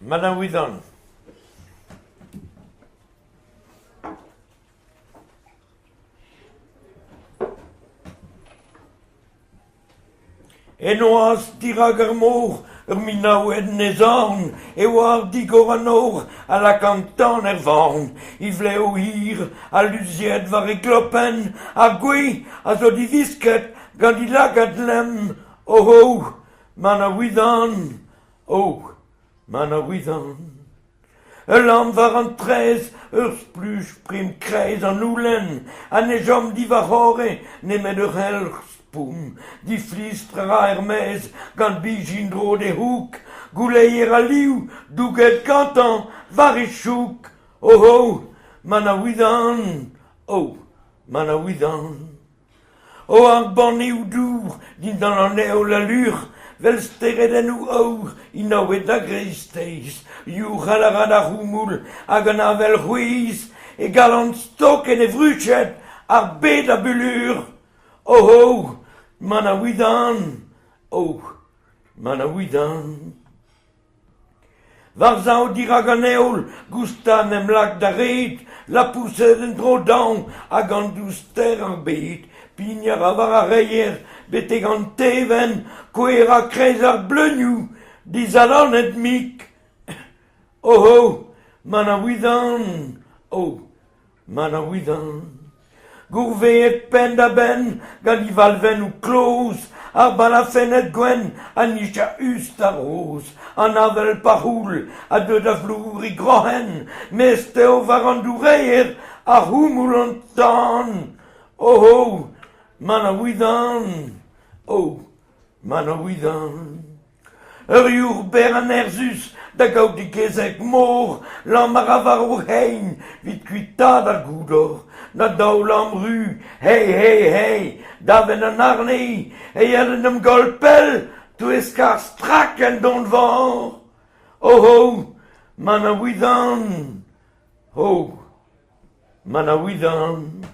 Manawydan. En noazh dirak ar mor, ur minaoued en e zorn, e oar digor an nor ha lak an tan er vann. E vlev hir ha luziet war e glopenn, ar gwez a zo diwisket gant e lagad lemm. Oh oh, Manawydan, oh, Manawydan. Ul lamm war an traezh, ur spluj prim 'kreiz an houlenn ha ne chom diwar-c'horre nemet ur c'helc'h spoum. Diflistr a ra er-maez gant bezhin 'dro d'e c'hoûg, gouleier a-liv douget gantañ war e choug. Oh oh, Manawydan, oh, Manawydan. O ar banneoù dour dindan an heol a luc'h 'vel steredennoù aour inaouet da greisteiz. Youc'hal a ra d'ar c'houmoul hag an avel c'hwez e galon stok en e vruched ar bed a bulur. Oh oh, Manawydan, oh, Manawydan. War-sav dirak an heol, goustad 'n em lak da red, lapoused en-dro dezhañ ha gant douster ar bed. Pign a ra war ar reier betek an tevenn, kouezhañ 'kreiz ar bleunioù, dizalanet-mik. Oh oh, Manawydan, oh, Manawydan. Gourvezet penn-da-benn gant e valvennoù kloz, ar balafenned gwenn a nij a-us d'ar roz, an avel pa c'houl a deu da flour e groc'hen, mest eo war an doureier ar c'houmoul an tan. Oh oh, Manawydan, oh, Manawydan. Ur yourc'h berr ha nerzhus da gaout e gezeg-mor, lamm a ra war o c'hein evit kuitaat ar goudor. Na daol-lamm ru, hey, hey, hey, davet an arne, e ya d'en em goll pell 'touesk ar strak en donvor. Oh, oh, Manawydan, oh, Manawydan.